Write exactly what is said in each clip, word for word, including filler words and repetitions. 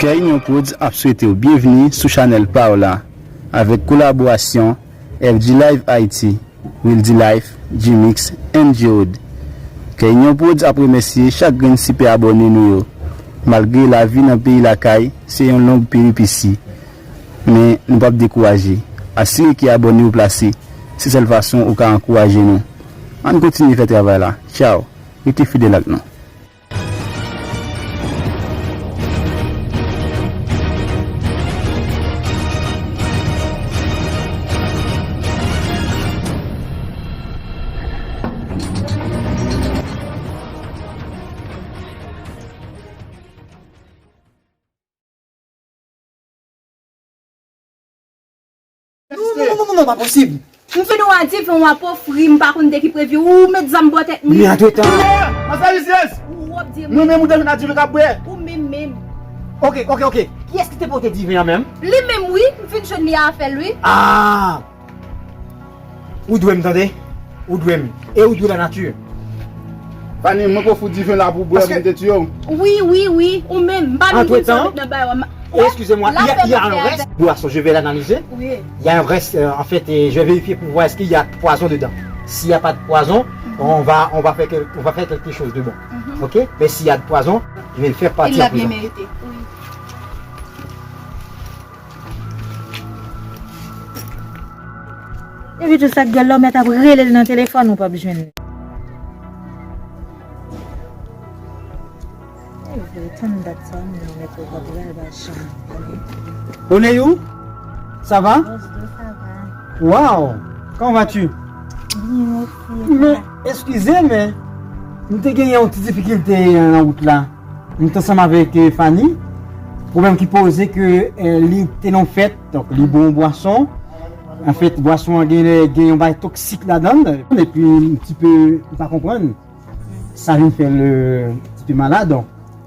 Kè Inyon Prodz ap swete w byenvni sou chanèl pa w la, avèk kolaborasyon F G Live Haiti, Wildy Life, G-Mix, and J-Wood. Kè Inyon Prodz ap remèsye chak grenn sipè abòne nou yo. Malgre lavi nan peyi lakay se yon long peripesi, men nou p ap dekouraje. Asire ke abòne w plase, se sèl fason ou ka ankouraje nou. Ann kontinye fè travay la. Tchaw! Rete fidèl ak nou. Non, non, non, non, non, pa posib. M vin ou a diven w ap ofri, m pa konn de ki previ, ou met zam bò tèt mwen. Men antretan. Masalis! Ou wòp di mwen. Mwen menm ou te vin a diven k ap bwè. Ou menm menm. Ok, ok, ok. Kiyès ki te pote diven an menm? Li menm wi, m fin jwenn li a afè l wi. Ah! Ou dwe m tande. Ou dwe m. E ou dwe lanati. Fanny, mwen k ofri w diven la pou bwè, pou m te tiye w. Wi, wi, wi, ou menm, m pa vin konn sa met nan bay w. Eskize mwa, il y a, il y a un reste boisson, je vais l'analyser. Il y a un reste, euh, en fait, et je vais vérifier pour voir est-ce qu'il y a poison dedans. S'il y a pas de poison, on va, on va faire quel-, on va faire quelque chose de bon. Ok? Mais s'il y a de poison, je vais le faire partir en prison. Epi tou sa k gen lè w mèt ap rele l nan telefòn ou p ap jwenn li. E vre, tann dat sa, mwen mèt ou p ap rele l pa janm pale. Oneyou, ça va? Osdo, ça va. Wow, comment vas-tu? Bien, merci. Men, eskize, men, m te genyen yon ti difikilte nan wout la. M t ansanm avèk, eh, Fanny. Pwoblèm ki poze ke, eh, li te nan fèt, donk li bwè yon bwason. Anfèt, bwason an gen, gen yon bagay toksik ladan l. Epi, m ti pe, m pa konprann. Sa vin fè l, eh, ti pe malad.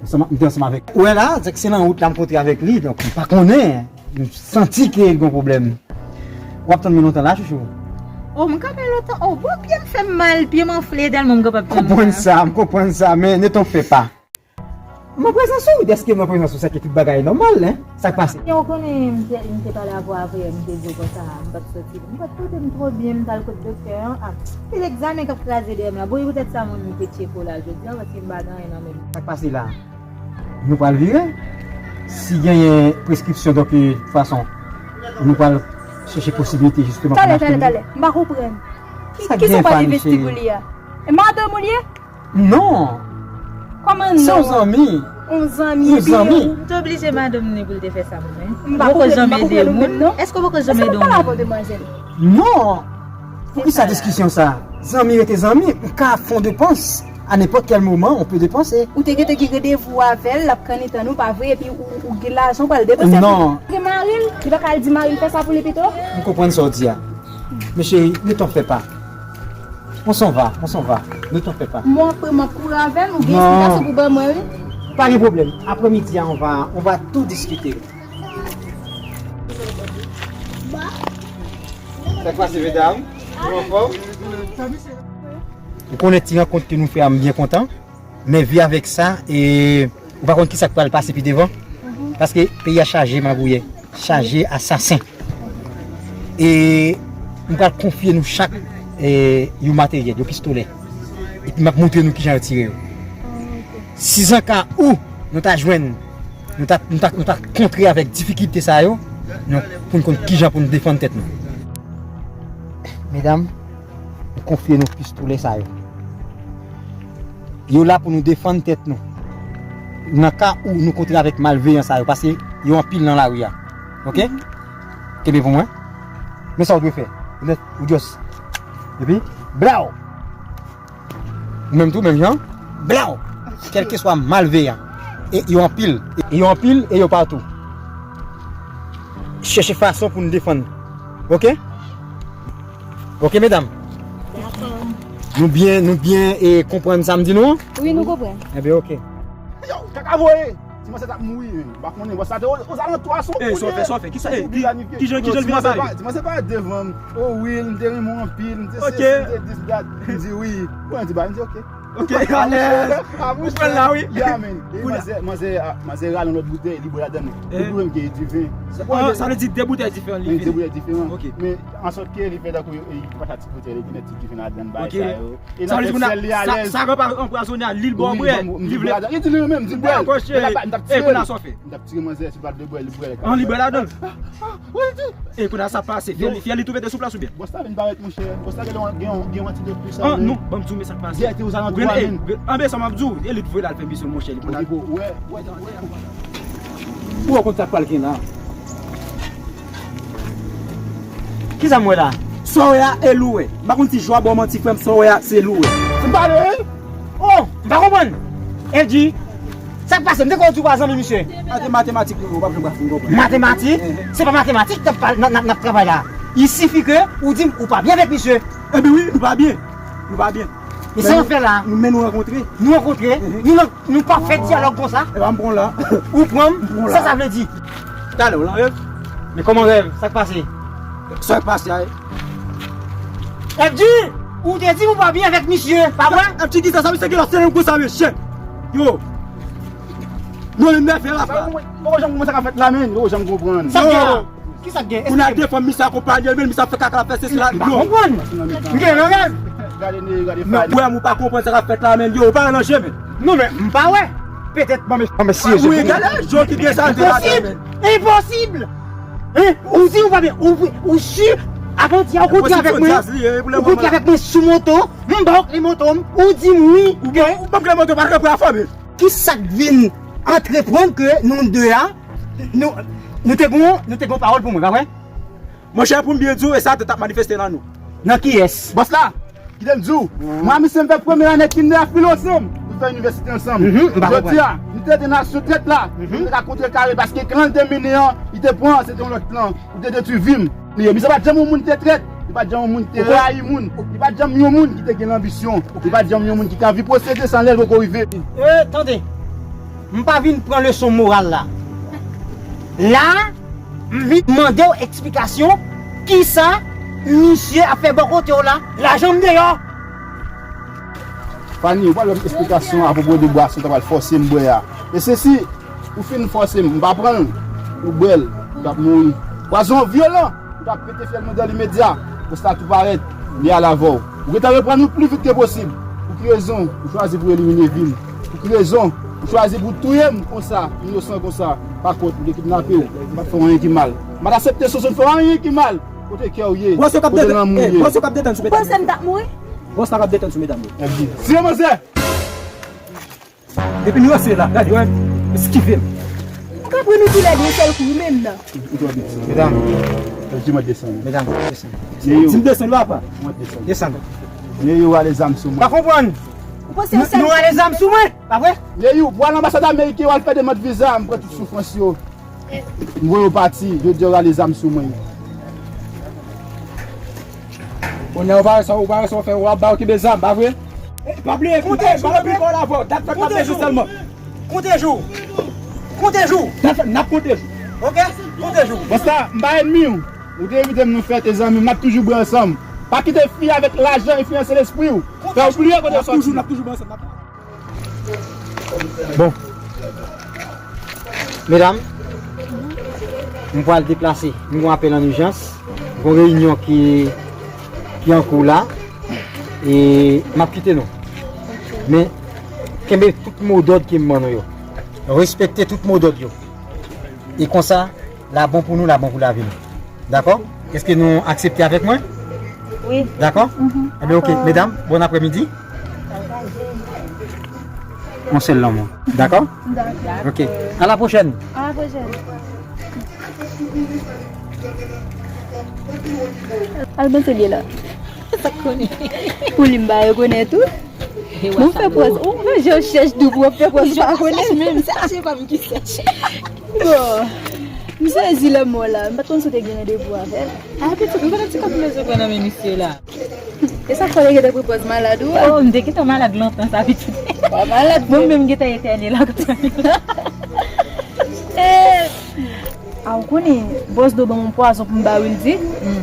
Ansanm, m te ansanm avèk. Ou wè la, se nan wout la m kontre avèk li, donk m pa konnen. M santi ke gen pwoblèm. W ap tann mwen lontan la, chouchou? Oh, m kanpe lontan. Oh, bon, pye m fè m mal, pye m anfle tèlman m kanpe ap tann. Konprann sa, m konprann sa, men ne t'en fais pas. Mwen prezans ou, dèske mwen prezans ou, sa ki tout bagay nòmal, hein? Sa k pase? Ou konnen, m te, m te pale avè w avè yè, m te di w konsa, m p ap soti. M pa t pote m twò byen, m t al kot doktè an. Ah, pil egzamen k ap kraze dèyè m la. Bon, e poutèt sa, mwen, m te tcheke w la jodi a, paske m pa gen anyen nan men m. Sa k pase la? Nou pral vire. Si genyen preskripsyon, donk, de tout fason, nou pral chèche posibilite, jisteman, pou n achte. Talè, talè, talè. M pa konprann. Ki, ki sa w pral envesti pou li a? E madanm ou li ye? Non. Kòman non? Se yon zanmi. Yon zanmi, yon zanmi. Ou te oblije madanm li pou l te fè sa pou mwen? M pa konprann, m pa konprann ou menm, non. Èske w poko janm ede yon moun? Non. Poukisa diskisyon sa? Zanmi rete zanmi, m ka fè yon depans. A nenpòt kèl moman, on peut dépenser. Ou te gentan gen randevou avè l, l ap kanni tann ou, pa vre? Epi ou, ou gen lajan, ou pral depanse. Non. Gen mari l, li pa ka al di mari l fè sa pou li pito? M konprann sa w di a. Men cheri, ne t'en fais pas. On s'en va, on s'en va. Ne t'en fais pas. Mwen, apre, m ap kouri avè l, ou gen esplikasyon pou ban mwen, wi. Pa gen pwoblèm. Aprèmidi a, on va, on va tout discuter. Sa k pase, medam? Nou anfòm? Ou konnen ti rankont ke nou fè a, m byen kontan. Men vi avèk sa, e, ou pa konn kisa k pral pase pi devan. Paske peyi a chaje magouyè, chaje asasen. E m pral konfye nou chak, e, yon materyèl, yon pistolè. Epi m ap montre nou kijan yo tire yo. Si zanka ou, nou ta jwenn, nou ta, nou ta, nou ta kontre avèk difikilte sa yo, nou, pou n konn kijan pou n defann tèt nou. Medam, m konfye nou pistolè sa yo. Yo la pou nou defann tèt nou. Nan ka ou nou kontre avèk malveyan sa yo, paske yo anpil nan lari a. Ok? Kenbe pou mwen. Men sa w dwe fè. Ou just. Epi, blaw! Ou menm tou, menm jan. Blaw! Kèlkeswa malveyan. E yo anpil. E yo anpil e yo patou. Chèche fason pou n defann. Ok? Ok, medam? Dakò. Nou byen, nou byen, e, konprann sa m di nou an? Wi, nou konprann. Ebyen, ok. Yo, kaka voye! Ti mansèt ap mouri, men. M pa konnen, bòs la te o-, ozalantou a, se yon koulye. Sa w fè, sa w fè? Kisa, e, ki, kijan, kijan l vin anba li? Ti mansèt pa, ti mansèt pa devan m. O, wi, m te renmen w anpil, m te sesi, m te dis, dat. M di wi. Bon, m di ba, m di ok. Ok, alèz. Ou pran la, wi. Ya, men. Manzè, manzè, manzè rale yon lòt boutèy, li bwè ladan l. Li bwè menm gen diven. Sa vle di de boutèy diferan li vin. De boutèy diferan. Ok. Men an sòt ke li fè tankou li pa ta ti boutèy, li gen ti diven ladan bagay sa yo. E sa vle di moun sa, sa rann pa anpwazonnen li bwè. Li vle. Li di li menm, di bwè. Dakò, cheri. E kounye a sa w fè? M t ap tire manzè sou plat de bwè, li bwè. An li bwè ladan l. E kounye a sa pase, fyèl li, fyèl li tou pete sou plas oubyen? Bòs la vin parèt, monchè. Bòs la gen yon, gen yon, gen yon ti de plis. Ah, non, ban m di w, men sa k pase. Dyète ozalantou a menm. Anben, sa m ap di w, e li t voye l al fè misyon, monchè. Li pou l al. Wè, wè, wè. Ou wè kont sa k pral gen la. Kisa m wè la? Sa w wè a, e li w wè. M pa konn si Jwa ba w manti, frè m, sa w wè a, se li w wè. Se pa vre? Oh, m pa konprann. Eddy, sa k pase? M te kwè w di w pa zanmi misye. A, se matematik nou, ou p ap janm ka fin konprann. Matematik? Se pa matematik n ap pa, n ap, n ap, n ap travay la. Il sifi ke ou di m ou pa byen avèk misye. Ebyen wi, nou pa byen. Nou pa byen. Men sa w fè la? Nou, men nou rankontre. Nou rankontre? Nou nan, nou pa fè dyalòg konsa. E pa m pran w la. Ou pran m? Sa sa vle di? Talè w lan rèv. Men kòman rèv? Sa k pase? Sa k pase a? F G, ou te di m ou pa byen avèk misye, pa vre? F G, kisa sa, misye gen lòt sèl konsa, mesye. Yo. Nou, li nève la, frè. Yo, janm konprann sa k ap fèt la, men. Yo, janm konprann. Sa k gen la? Kisa k gen? Ou nan de fanm, misye akonpanye l, men misye ap fè kaka, ap fè sesi la. M pa konprann. M gen yon rèv. Gade nèg, gade fanm. Ou pa konprann sa k ap fèt la, men. Yo, ou pa ranje, men. Non, men, m pa wè. Petèt, bon, men, bon, men, si, wi, gade, jan ki gen sa, te la, men. Enposib! Hein? Ou di ou pa byen, ou, ou si, avan di a, ou kontre avèk mwen, ou kontre avèk mwen sou moto, m ba w kle moto m, ou di m wi, ou ba m kle moto, pa t repran fanmi. Kisa k vin antreprann ke nou de a, nou, nou te gon, nou te gon pawòl pou mwen, pa vre? Monchè, pou m byen di w, e sa tèt ap manifeste nan nou. Nan kiyès? Bòs la! Kite m di w, mwen a misye m fè premye ane kinde a fil ansanm, nou fè inivèsite ansanm. Jodi a, nou te de nasyon trèt la, nou te ka kontre kare paske klan l te mennen an, li te pran, se te yon lòt klan, pou te detwi vi m. Misye pa t janm yon moun ki te trèt, li pa t janm yon moun ki te rayi moun, li pa t janm yon moun ki te gen lanbisyon, li pa t janm yon moun ki te anvi posede san lè l poko rive. E, tande, m pa vin pran leson moral la. La, M vin mande w eksplikasyon, kisa misye ap fè bò kote w la, lajan m deyò. Fanny, ou pral ban m eksplikasyon apwopo de bwason w ta pral fòse m bwè a. E sesi, ou fin fòse m, m pa pran l, ou bwè l, ou t ap mouri. Pwazon an vyolan, ou t ap pete fyèl mwen dan limedya, konsta tou parèt, li al avè w. Ou gentan reprann ou pli vit ke posib. Pou ki rezon ou chwazi pou elimine vi m? Pou ki rezon ou chwazi pou touye m konsa, inosan konsa? Pa kont, m te kidnape w, m pa t fè w anyen ki mal. M pa t aksepte sou w fè w anyen ki mal. Kote kè w ye? Kote lanmou ye? Ou panse m t ap mouri? Bòs la k ap detann sou medam yo. Tire manzè! Depi nou ranse la, gade, yo eskive m. Ou ka pran nou toulède yon sèl kou, wi, menm nan. Medam. Medam, desann. Di m desann, papa. Desann. Men yo rale zam sou mwen. Pa konprann. Nou rale zam sou mwen, pa vre? Men yo, pou al anbasad ameriken, w al fè demann viza, m pran tout soufrans yo. M voye w pati, jodi a w rale zam sou mwen. Kounye a, ou pa wè sa, ou pa wè sa w fè, w ap ba yo kenbe zam, pa vre? E, pa bliye, konte jou, pa bliye kò w la avè w. Dat fèt n ap bezwen sèlman. Konte jou. Konte jou. Dat fèt, n ap konte jou. Ok? Konte jou. Bòs la, m pa ènmi w. Ou te envite m nan fèt, e zanmi m, n ap toujou bwè ansanm. Pa kite fi avèk lajan enfliyanse lespri w. Fè w bliye kote w sòti. N ap toujou, n ap toujou bwè ansanm. Bon. Medam, m pral deplase. M gon apèl an ijans. Gon reyinyon ki, ki an kou la. E m ap kite nou. Men, kenbe tout mo dòd ke m ban nou yo. Respekte tout mo dòd yo. E konsa, la bon pou nou, la bon pou lavi nou. Dakò? Èske nou aksepte avèk mwen? Wi. Dakò? Mhm. Enben, ok. Dakò. Medam, bon aprèmidi. Yon sèl lanmou. Dakò? Dakò. Ok. À la prochaine. À la prochaine. Al panse byen la. Sa k konnen? Pou li m pa rekonèt ou. Bon, fè pòz. Ou fè je w chèch doub, w ap fè pòz ou pa konnen. Menm sa, se pa m ki chèch. Bon, m sezi lanmò la. M pa t konn si w te gen randevou avè l. Ah, pitit, m konnen ti kòb m bezwen pran nan men misye la. E sa k fè w te gentan pran pòz malad ou a? Oh, m te gentan malad lontan sa, pitit. Pa malad. Mwen menm m gentan etène la. Eh, a, ou konnen, Bòs Do ban m yon pwazon pou m ba Wildy. Hmm.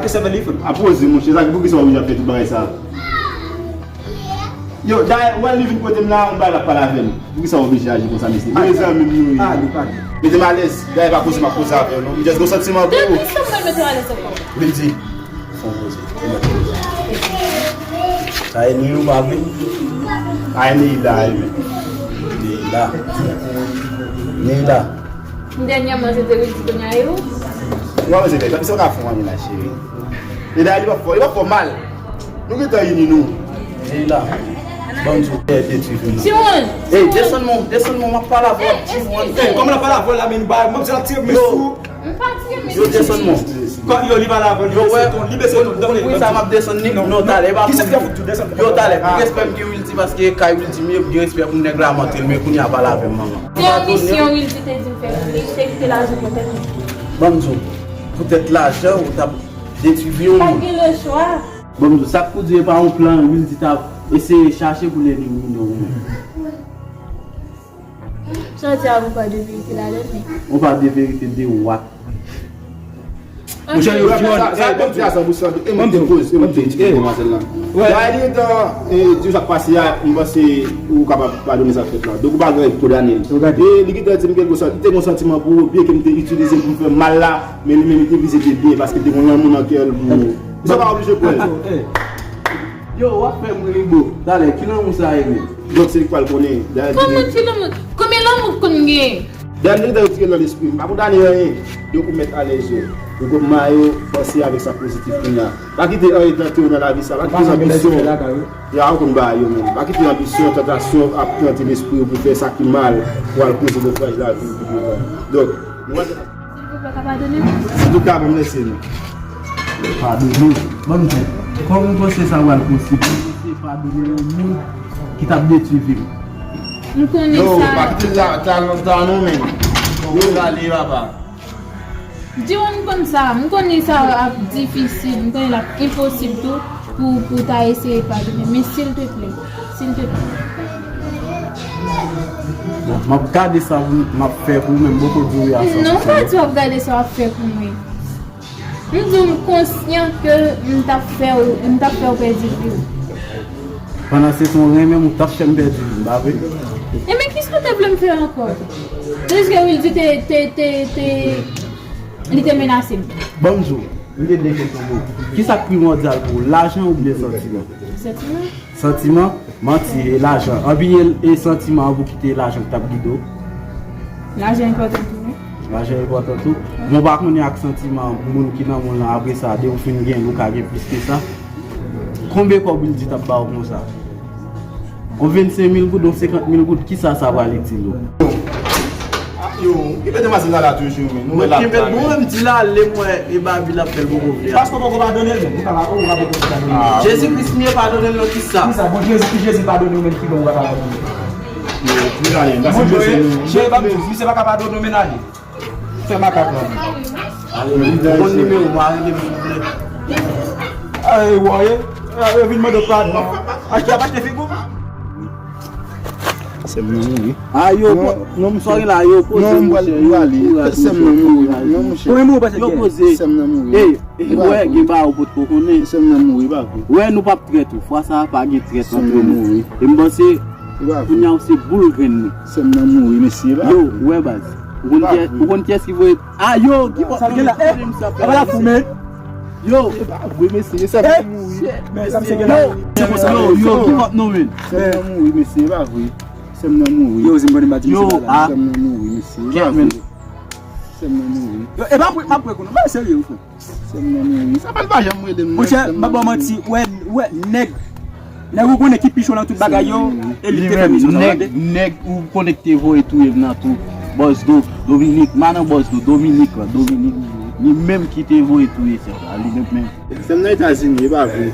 Ake sèvèl li fout. A poze, monchè, sa ki poukisa w oblije ap fè tout bagay sa? Yo, dayè, wè li vin kote m la, yon bagay l ap pale avè m. Poukisa w oblije aji konsa, mesye? Mezanmi m nou ye. Ah, li pale. Mete m alèz, dayè pa koze m ap koze avè w non. M just gon santiman pou ou. Depi sa m mete w alèz ankò. Wildy, fè yon poze. Sa e nou yo pa vre? Ay, Neila, ay, men. Neila. Neila. Dènyèman, se te Wildy kounye a, e ou? Mwen, se te, se w ka fè w anyen la, cheri. E dayè, li p ap fè, li p ap fè w mal. Nou gentan ini nou. Neila. Ban m di w, e, detwi vin nan. Timoun! Ey, desann mwen, desann mwen, m ap pale avè w, Timoun. Ey, kòman l ap pale avè w la, men ba, mwen se l ap tire men sou. M pa tire men sou. Yo desann mwen. Yo, li pale avè w, li bese ton, li bese ton. Wi, sa m ap desann li. Non, talè, e pa pou li. Yo, talè, pou respè m gen Wildy, paske kay Wildy m ye, m gen respè pou nèg la, m antre l, men kounye a pale avè m, manman. Se yon misyon Wildy te di m fè pou li, se kite lajan pou tèt li. Ban m di w, poutèt lajan, ou t ap detwi vi yon moun. Pa gen lechwa. Ban m di w, sa k pou di e pa yon plan Wildy t ap eseye chache pou l elimine w menm. Sa w di a, ou pa de verite ladan l, men. Ou pa de verite de what? Monchè, yo, Jimon, sa, sa, eh, ban m di a san pou san, e mwen te poze, e mwen te di pou demwazèl lan. Dayè, li gentan, eh, di w sa k pase a, m panse ou kapab padone sa k fèt la. Donk, ou pa gen pou kondane l. E li gentan di m ke l gon san-, li te gon santiman pou ou, byen ke m te itilize pou m fè mal la, men li menm li te vize de byen, paske li te gon lanmou nan kè l pou ou. Sa pa oblije kwè l. Yo, w ap fè m ri, bro. Talè, ki lanmou sa ye menm? Donk, se li k pral konnen. Dayè, kòman ti lanmou? Konbyen lanmou w konn gen? Dayè, m te tande yo di ke nan lespri m. M pa kondane anyen. Donk, ou mèt alèz, yo. Ou konn mayo, panse avèk sa pozitif kounye a. Pa kite anyen tante w nan lavi sa, pa kite anbisyon. Ya, ou konn bagay yo menm. Pa kite anbisyon, tantasyon ap tante lespri w pou fè sa ki mal, pou al koze nofraj lavi w pi devan. Donk, nou pa Silvouplè, ka padone m? Antouka, ban m lese nou. Padone. Ban m di, kòman w panse sa pral posib pou w se padone yon moun ki t ap detwi vi m? M konnen sa. Yo, pa kite ta, ta, ta non, men. Yo, ale, papa. Di w m konn sa, m konnen sa ap difisil, m konnen l ap enposib tou pou, pou w ta eseye padone. Men silteplè, silteplè. Bon, m ap gade sa m ap fè pou ou, men m poko di w wi a san pou san. Non, pa di w ap gade sa w ap fè pou mwen. M di w m konsyan ke m t ap fè w, m t ap fè w pèdi vi w. Pandan se te w renmen m, ou t ap fè m pèdi vi m, pa vre? Enben, kisa w te vle m fè ankò? Jiske Wildy te, te, te, te, li te menase m. Ban m di w, m gen de kesyon pou ou. Kisa k primòdyal pou ou, lajan oubyen santiman? Santiman. Santiman, manti, e lajan. Anbyen, e santiman an pou kite lajan k t ap gide w. Lajan enpòtan tou, wi. Lajan enpòtan tou. Bon, pa konnen ak santiman moun ki nan mond lan, apre sa, depi w fin gen l, ou ka gen plis ke sa. Konbyen kòb Wildy t ap ba w konsa? Yon vennsenk mil goud, yon senkant mil goud, kisa sa pral itil ou? Yo, ou kenbe demwazèl la la toujou, men. Nou wè l ap kenbe travay. Bon, m di la, lè m wè e Babi l ap fè l poko vle a. Paske w poko padone l, men. Ou pa, ou pa poko padone l. Jezi Kris m ye padone l nan kisa? Kisa? Bon, Jezi, ki Jezi padone w, men ki bon ou pa padone l? Yo, nou gade, m pase Bon, Jezi, nou. Jezi pa m di, misye pa ka padone w, men ale. Fè makak la. Ale, ou konn nimewo m, ale, silvouplè. Ay, woye. Yo vin mande w padon. Achte ap achte figi w. Sè m nan mouri. A, yo, non, non, monchè. Sòri la, yo poze, non, monchè, yo, yo, sè m nan mouri. Non, monchè. Konbyen moun ou panse yo poze? Sè m nan mouri. Ey, ey, wè, gen bagay ou potko konnen. Sè m nan mouri, pa vre. Wè, nou p ap trèt ou. Fwa sa a, pa gen trèt antre nou. Sè m nan mouri. E m panse, kounye a, ou se boul grenn nou. Sè m nan mouri, mesye, pa vre. Yo, wè, baz. Ou konn kiyès, ou konn kiyès ki voye A yo, ki bò sa gen la? Eh, apa la foumen? Yo. E pa vre, mesye, sè m nan mouri. Mesye, yo. Yo, yo, give up non, men. Sè m nan mouri, mesye, e pa vre. Sè m nan mouri. Yo, Zim, bon, m pa di misye bagay. Sè m nan mouri, mesye, e pa vre. Sè m nan mouri. Yo, e pa m ap pran kou non, ba serye, wi, frè. Sè m nan mouri. Sa pa, l pa janm rele m, monchè, m pa ba w manti, wè, wè, nèg Nèg ou konnen ki pi cho nan tout bagay yo, e li te fè misyon sa, tande. Nèg ou konnen ki te voye touye m nan tou. Bòs Do, Dominik, madan Bòs Do, Dominik la, Dominik, li menm ki te voye touye sè sa, li menm, menm. Sè m nan Etazini, e pa vre.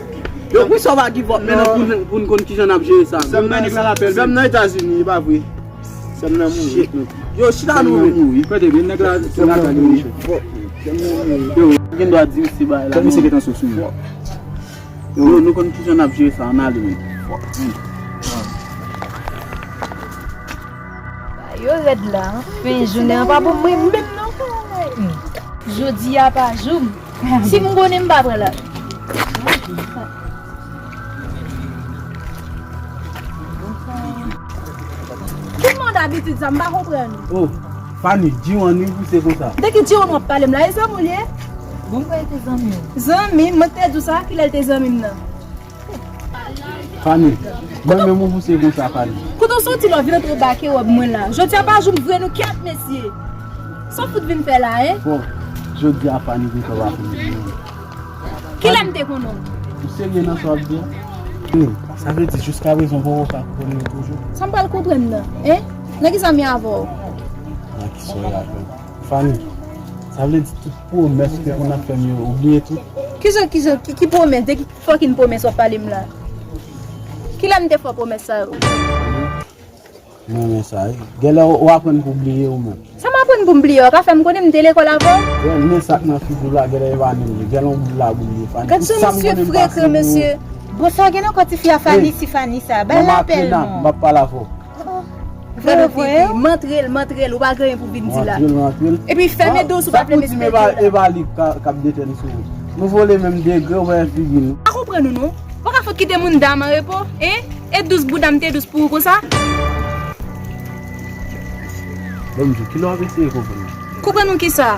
Yo, poukisa w pa give up menm pou n, pou n konn kijan n ap jere sa? Sè m nan, sè m nan Etazini, e pa vre. Sè m nan mouri. Yo, chita nou, men. Kote, men nèg la, se la, monchè. Sè m nan mouri. Yo, gen dwa di misye bagay la. Kòm misye gentan sou sou mwen. Yo, nou konn kijan n ap jere sa, ann ale, men. Yo rèd la, fen jounen an pa pou mwen menm non. Jodi a pa jou m. Si m konnen m pa pran la. Ki mòd abitid sa, m pa konprann. Oh, Fanny, Diwan wi pouse konsa. De ki Diwan w ap pale m la? E zanmi w li ye? Bon, m kwè l te zanmi w. Zanmi m? Mwen k te di w sa, kilè l te zanmi m nan? Fanny, mwen menm ou pouse konsa, Fanny. Kote w soti lè w vin antre w bake wòb mwen la? Jodi a pa jou m vre nou kèt, mesye. Sa w fout vin fè la, en? Bon, jodi a Fanny gentan pa konnen mwen. Kilè m te konnen w? Ou serye nan sa w ap di a? Fanny, sa vle di jiskaprezan w poko ka konnen l toujou? Sa m pral konprann nan, en? Nan kisa m ye avè w? Nan kisa w ye avè m? Fanny, sa vle di tout pwomès ke ou konn ap fè m yo, ou bliye tout? Kijan, kijan, ki, ki pwomès? De ki fucking pwomès w ap pale m la? Kilè m te fè w pwomès sa yo? Mwen men sa, wi. Genlè w, w aprann pou bliye ou menm. Sa m aprann pou m bliye? W ka fè m konnen m te lekòl avè w? Genlè men sa k nan figi w la, genlè e pa menm li. Genlè yon boul la boule, Fanny. Gad jan misye frekan, mesye. Bon, sa gen nan kò tifi a, Fanny, si Fanny sa. Bay l apèl non. M ap pale avè w. Vre, vre, m antre l, m antre l, ou pa gen anyen pou vin di la. Epi fèmen do w si w pa vle m respekte w la. E pa li k ap detèn sou ou. Nou vole menm degre, ou wè figi nou. Pa konprann ou non. Ou pa ka fout kite moun dam an repo, en? E dous bouda m te dous pou ou konsa? Bon, m di w, kilè w ap eseye konprann mwen? Konprann ou kisa?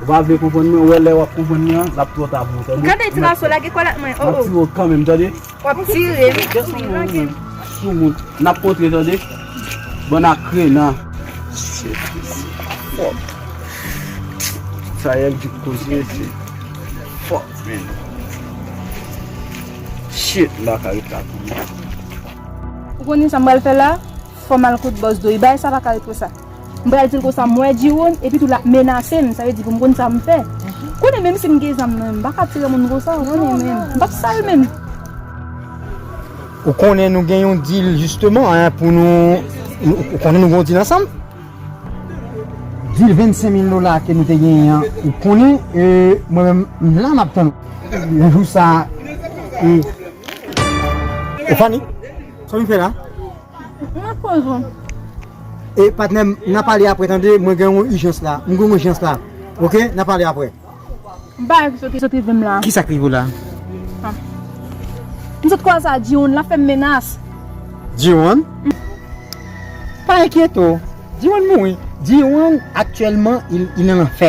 Ou pa vle konprann mwen, ou wè lè w ap konprann mwen an, l ap twò ta pou ou, tande? Gade ti gason lage kòlèt mwen, oh, oh. M ap tiye w kanmenm, tande? W ap tire, wi. Soumoun, n ap kontre, tande? Bann ak krena. Sa yèl ki koze, se fòk, men. Shit, m pa ka ret la pou mwen. Ou konnen sa m pral fè la? Fò m al kot bòs Doy. Bagay sa pa ka ret konsa. M pral di l konsa, m wè Jiwon, epi tou l ap menase m. Sa vle di pou m konn sa m fè. Konnen menm si m gen zam nan, m pa ka tire moun konsa, ou konnen, men m p ap sa l menm. Ou konnen nou gen yon deal, jisteman, en, pou nou, ou, ou konnen nou gen yon deal ansanm? Deal vennsenk mil dola ke nou te genyen an, ou konnen, e, mwen menm, m la, m ap tann ou. Yon jou sa, e, e Fanny, sa w vin fè la? M ap poze w. E, patnè m, n a pale apre, tande, mwen gen yon ijans la. M gen yon ijans la. Oke? N a pale apre. M pa wè ki sot, sot rive m la. Kisa k rive w la? Ah. M sot kwaze a Jiwon, l ap fè m menas. Jiwon? Pa enkyete w. Jiwon mouri. Jiwon, aktyèlman, il, il nan lanfè.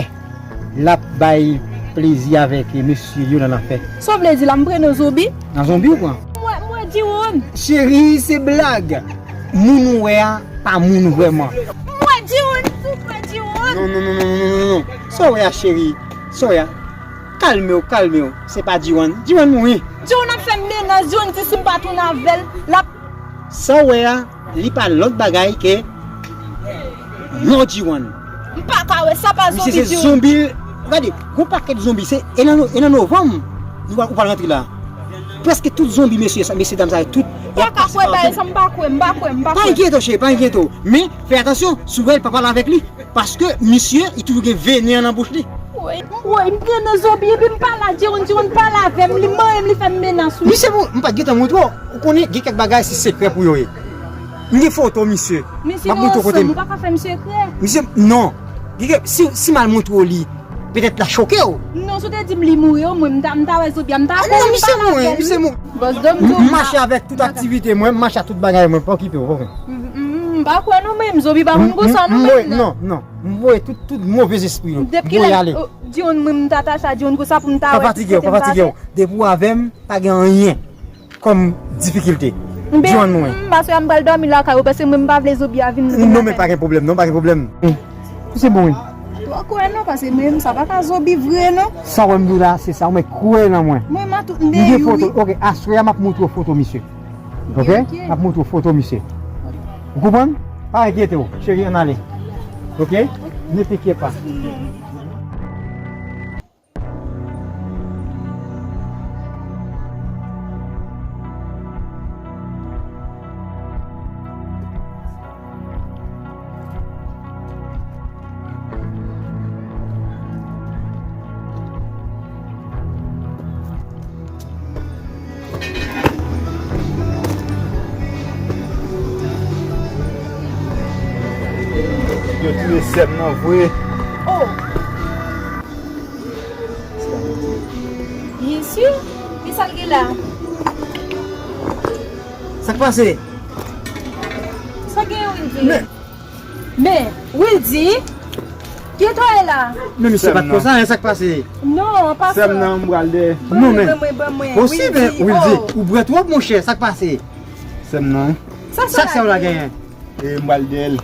L ap bay plezi avèk mesye yo nan lanfè. Sa w vle di la, m prennen zonbi? Nan zonbi ou pran? M wè, m wè Jiwon. Cheri, se blag. Moun ou wè a, pa moun vrèman. M wè Jiwon, m tou kwè Jiwon. Non, non, non. Sa w wè a, cheri? Sa w wè a? Kalme w, kalme w. Se pa Jiwon. Jiwon mouri. Jiwon ap fè m menas, Jiwon di si m pa tounen avè l, l ap... Sa w wè a, li pa lòt bagay ke Lord Jiwon. M pa ka wè, sa pa zonbi, Jiwon. Misye se zonbi. Gade, gon pakèt zonbi, se, e nan, e nan novanm, nou pral, ou pral rantre la. Prèske tout zonbi, mesye, sa, mesye dam sa yo, tout, y ap pase pa ou. M pa ka kwè bagay sa, m pa kwè, m pa kwè, m pa kwè. Pa enkyete w, cheri, pa enkyete w. Men, fè atansyon, si w wè l, pa pale avèk li. Paske misye, li toujou gen venen nan bouch li. Woy, woy, m pran nan zonbi, epi m pale a Jiwon, Jiwon pale avè m, li manyen m, li fè m menas, wi. Misye, bon, m pa t gentan montre w. Ou konnen, gen kèk bagay, se sekrè pou yo ye. M gen foto misye. M ap montre w kote m. Misye, non. Gen kèk, si, si m al montre w li, petèt l a choke w. Non, si w te di m li mouri, omwen, m ta, m ta wè zonbi a, m ta... Ah, non, misye mouri, misye mouri. Bòs Dòm di w m mache avèk tout aktivite mwen, m mache ak tout bagay mwen, pa okipe w, oke. M, m, m pa kwè non, men zonbi pa konn konsa non, men. Non, non. M voye tout, tout move espri yo. M voye ale. Depi lè, oh, Jiwon, mwen, m ta atache a Jiwon konsa pou m ta wè tout kote m pase. Pa fatige w, pa fatige w. Depi w avè m, pa gen anyen kòm difikilte. Jiwon mwen. M, paske m pral dòmi lakay ou, paske mwen, m pa vle zonbi a vin, vin lakay. Non, men pa gen pwoblèm, non, pa gen pwoblèm. Misye bon, wi. Twò kwè non, paske mwen, sa pa ka zonbi vre, non. Sa w wè m di w la, se sa, mwen kwè nan mwen. Mwen, m a tout m gen foto, wi. Oke, aswè a, m ap montre w foto misye. Oke? M ap montre w foto misye. Ou konprann? Pa enkyete w, cheri, ann ale. Oke? Ne t'inquiète pas. Yo touye sè m nan vre. Oh! Byen si. Kisa l gen la? Sa k pase? Sa gen, Wildy? Men, men, Wildy, kiyès ou ye la? Men misye pa t konsa, en, sa k pase? Non, pa sa. Sè m nan, m pral dèyè. Non, men. Ban mwen, ban mwen, ban mwen. Posib, Wildy, Wildy, oh. Ou bwè twòp, monchè, sa k pase? Sè m nan. Sa k fè w la genyen? E m pral dèyè l.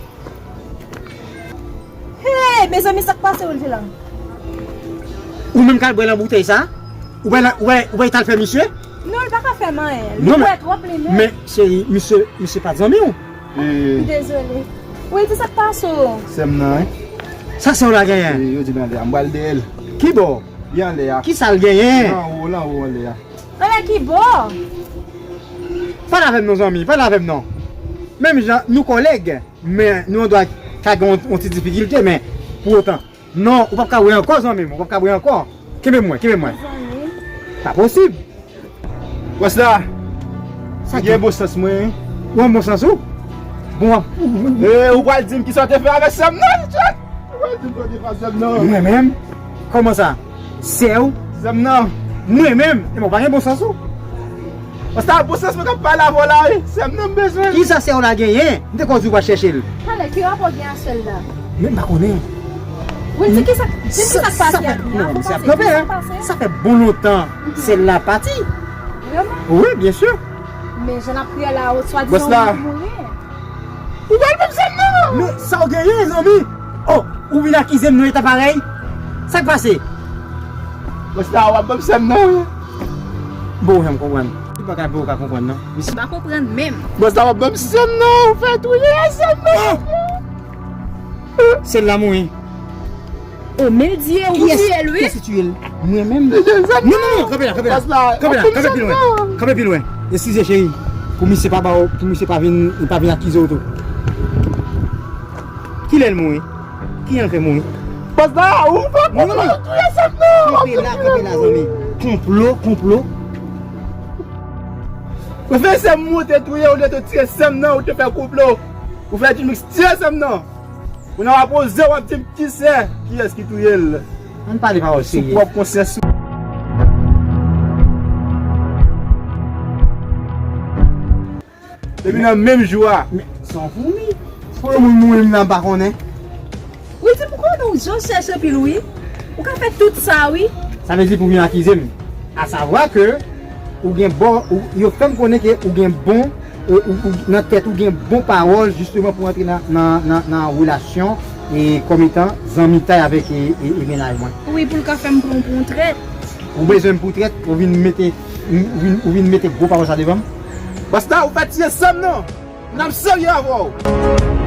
Hey, mezanmi, sa k pase Wildy la? Ou menm k al bwè nan boutèy sa? Ou bay la, ou bay, ou bay t al fè misye? Non, li pa ka fè m anyen. Li bwè twòp li menm. Men, cheri, misye, misye pa t zanmi w. M dezole. Wildy, sa k pase w? Sè m nan, wi. Sa sè w la genyen? E, yo di l anlè a, m pral dèyè l. Kibò? Li anlè a. Kisa l genyen? Anwo, l anwo anlè a. Anlè kibò? Pale avè m non, zanmi, pale avè m non. Menm jan, nou kòlèg, men nou andwa ka gen yon, yon ti difikilte, men pou otan. Non, ou p ap ka bwè ankò, zanmi m, ou p ap ka bwè ankò. Kenbe mwen, kenbe mwen. Pa posib. Wè sa. Sa gen bon sans mwen. Ou an bon sans ou? Bon, w ap... E, ou pral di m kisa w te fè avèk sè m nan, Richard? Ou pral di m sa w te fè avèk sè m nan. Mwen menm? Kòman sa? Sè w? Sè m nan. Mwen menm? E mwen pa gen bon sans ou? Pastè, bon sans mwen k ap pale avè w la, wi. Sè m nan m bezwen. Kisa sè w la genyen? M te kwè w di w pral chèche l. Talè, ki rapò gen a sè l la? Men m pa konnen. Wi, di kisa, di kisa k pase a? Non, misye ap kanpe, en. Sa fè bon lontan sè l la pati. Vrèman? Wi, byen si. Men jan n ap kriye la, swadizan ou mouri. Ou pral ban m sè m nan! Men sa w genyen, zanmi? Oh, ou vin akize m nan eta parèy? Sa k pase? Bòs la, w ap ban m sè m nan, wi. Bon, jan m konprann. Ki bagay pou w ka konprann, non? Misye pa konprann menm. Bòs la, w ap ban m sè m nan, ou fè touye sè m nan. Sè l la mouri. O, men l di e ou tiye l, wi. Kiyès ki tiye l? Mwen menm. Non, non, non, kanpe la, kanpe la. Kanpe la, kanpe pi lwen. Kanpe pi lwen. Eskize, cheri. Pou misye pa ba w, pou misye pa vin, pa vin akize w tou. Kilè l mouri? Kijan l fè mouri? Bòs la, ou fè konplo, touye sè m nan. Kanpe la, kanpe la, zanmi. Konplo, konplo. Ou fè sè m moute touye, ou te tire sè m nan, ou te fè konplo. Ou fè Jimix tire sè m nan. Ou nan apoze, w ap di m ki sè, kiyès ki touye l. Ann pale pawòl serye. Sou pwòp konsyans ou. Depi nan menm jou a. Men, se yon foumi. Pou yon moun mouri, m nan pa konnen. Wi, di m konnen w jan chèche pil, wi. Ou ka fè tout sa, wi. Sa vle di pou vin akize m. Asavwa ke ou gen bon, ou, yo fè m konnen ke ou gen bon, e, ou, ou, nan tèt ou gen bon pawòl, jisteman, pou antre nan, nan, nan, nan relasyon, e, kòm etan zanmitay avèk, e, e, e mennaj mwen. Wi, pou l ka fè m pran w pou yon trèt. Ou bezwen m pou trèt, ou vin mete, ou vin, ou vin mete gwo pawòl sa devan m. Basta, ou fè tiye sè m nan. N ap serye avè w.